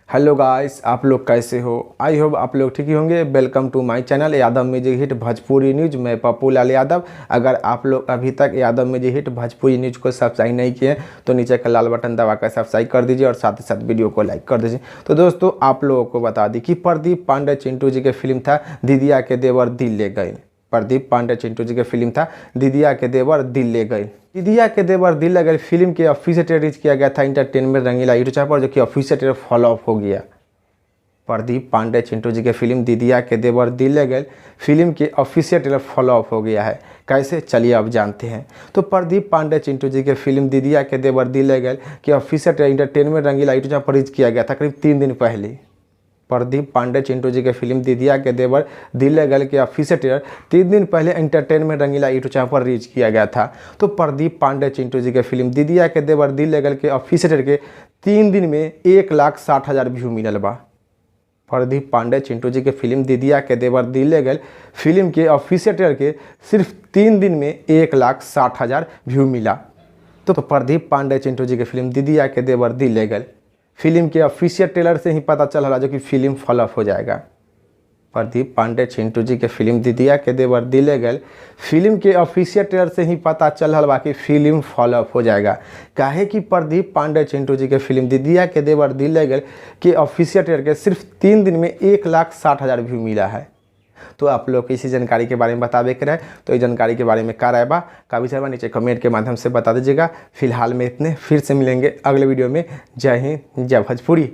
Hello guys, आप लोग कैसे हो? I hope आप लोग ठीक ही होंगे। Welcome to my channel Yadav music hit Bhojpuri news. मैं पप्पू लाल यादव। अगर आप लोग अभी तक Yadav music hit Bhojpuri news को सब्सक्राइब नहीं किए तो नीचे का लाल बटन दबाकर सब्सक्राइब कर दीजिए और साथ ही साथ वीडियो को लाइक कर दीजिए। तो दोस्तों, आप लोगों को बता दी कि प्रदीप पांडे चिंटू जी के फिल्म था दीदिया के देवर दिल ले गए। प्रदीप पांडे चिंटू जी के फिल्म था दीदिया के देवर दिल ले गए। दीदिया के देवर दिल ले गए फिल्म के ऑफिशियल ट्रेलर रिलीज किया गया था इंटरटेनमेंट रंगीला यूट्यूब चैनल पर, जो कि ऑफिशियल ट्रेलर फ्लॉप हो गया। प्रदीप पांडे चिंटू जी के फिल्म दीदिया के देवर दिल ले गए फिल्म के ऑफिशियल ट्रेलर फ्लॉप हो गया है। कैसे, चलिए अब जानते हैं। तो प्रदीप पांडे चिंटू जी के फिल्म दीदिया के देवर दिल ले गए के official trailer entertainment Rangila YouTube channel पर रिलीज किया गया था करीब 3 दिन पहले। प्रदीप पांडे चिंटू जी के फिल्म दीदिया के देवर दिल ले गए के ऑफिशियल ट्रेलर 3 दिन पहले एंटरटेनमेंट रंगीला यूट्यूब चैनल पर रिलीज किया गया था। तो प्रदीप पांडे चिंटू जी के फिल्म दीदिया के देवर दिल ले गए के ऑफिशियल ट्रेलर के 3 दिन में 1,60,000 व्यू मिलल बा। प्रदीप पांडे चिंटू जी के फिल्म दीदिया के देवर दिल ले गए फिल्म के ऑफिशियल ट्रेलर के सिर्फ 3 दिन में 1,60,000 व्यू मिला। तो प्रदीप पांडे चिंटू जी के फिल्म दीदिया के देवर दिल ले गए फिल्म के ऑफिशियल ट्रेलर से ही पता चल रहा जो कि फिल्म फ्लॉप हो जाएगा। प्रदीप पांडे चिंटू जी के फिल्म दीदिया के देवर दिल ले गए फिल्म के ऑफिशियल ट्रेलर से ही पता चल रहा कि फिल्म फ्लॉप हो जाएगा। काहे कि प्रदीप पांडे चिंटू जी के फिल्म दीदिया के देवर दिल ले गए के ऑफिशियल ट्रेलर के सिर्फ 3 दिन में 1,60,000 व्यू मिला है। तो आप लोग इसी जानकारी के बारे में बतावे के रहे तो इस जानकारी के बारे में का राय बा का विचार बा नीचे कमेंट के माध्यम से बता दीजिएगा। फिलहाल में इतने, फिर से मिलेंगे अगले वीडियो में। जय हिंद, जय भोजपुरी।